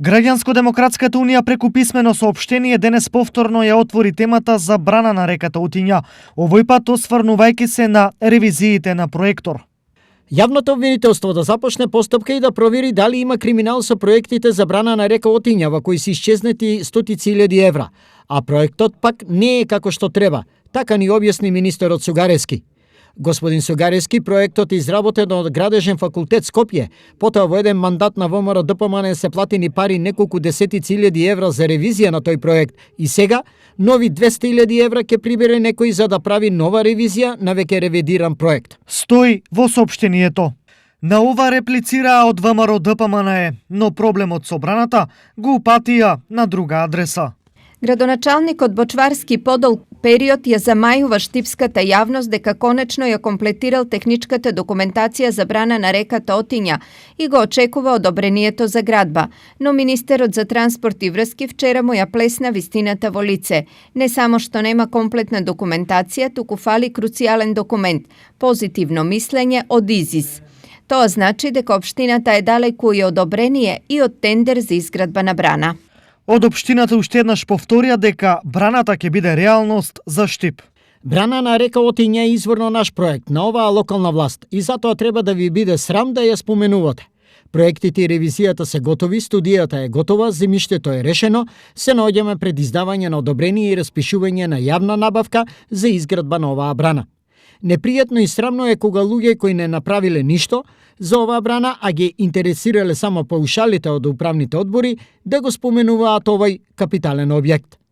Граѓанско-демократската унија преку писмено соопштение денес повторно ја отвори темата за брана на реката Отиња, овој пат осврнувајќи се на ревизиите на проектор. Јавното обвинителство да започне постапка и да провери дали има криминал со проектите за брана на река Отиња, во кои се исчезнати стотици илјади евра, а проектот пак не е како што треба, така ни објасни министерот Сугарески. Господин Сугарески, проектот е изработен од Градежен факултет Скопје, потоа во еден мандат на ВМРО ДПМН се платени пари неколку десетици илјади евра за ревизија на тој проект и сега нови 200.000 евра ќе прибере некој за да прави нова ревизија на веќе ревидиран проект. Стои во соопштението. На ова реплицираа од ВМРО ДПМН, но проблемот со браната го упатија на друга адреса. Градоначалникот Бочварски подол период ја замајува штипската јавност дека конечно ја комплетирал техничката документација за брана на реката Отиња и го очекува одобрението за градба, но министерот за транспорт и врски вчера му ја плесна вистината во лице. Не само што нема комплетна документација, туку фали круцијален документ – позитивно мислење од ИЗИС. Тоа значи дека општината е далеку и од одобрение и од тендер за изградба на брана. Од општината уште еднаш повторија дека браната ќе биде реалност за Штип. Брана на река Отиња е изворно наш проект на оваа локална власт и затоа треба да ви биде срам да ја споменувате. Проектите и ревизијата се готови, студијата е готова, земјиштето е решено, се наоѓаме пред издавање на одобрение и распишување на јавна набавка за изградба на оваа брана. Непријатно и срамно е кога луѓе кои не направиле ништо за оваа брана, а ги интересирале само паушалите од управните одбори, да го споменуваат овој капитален објект.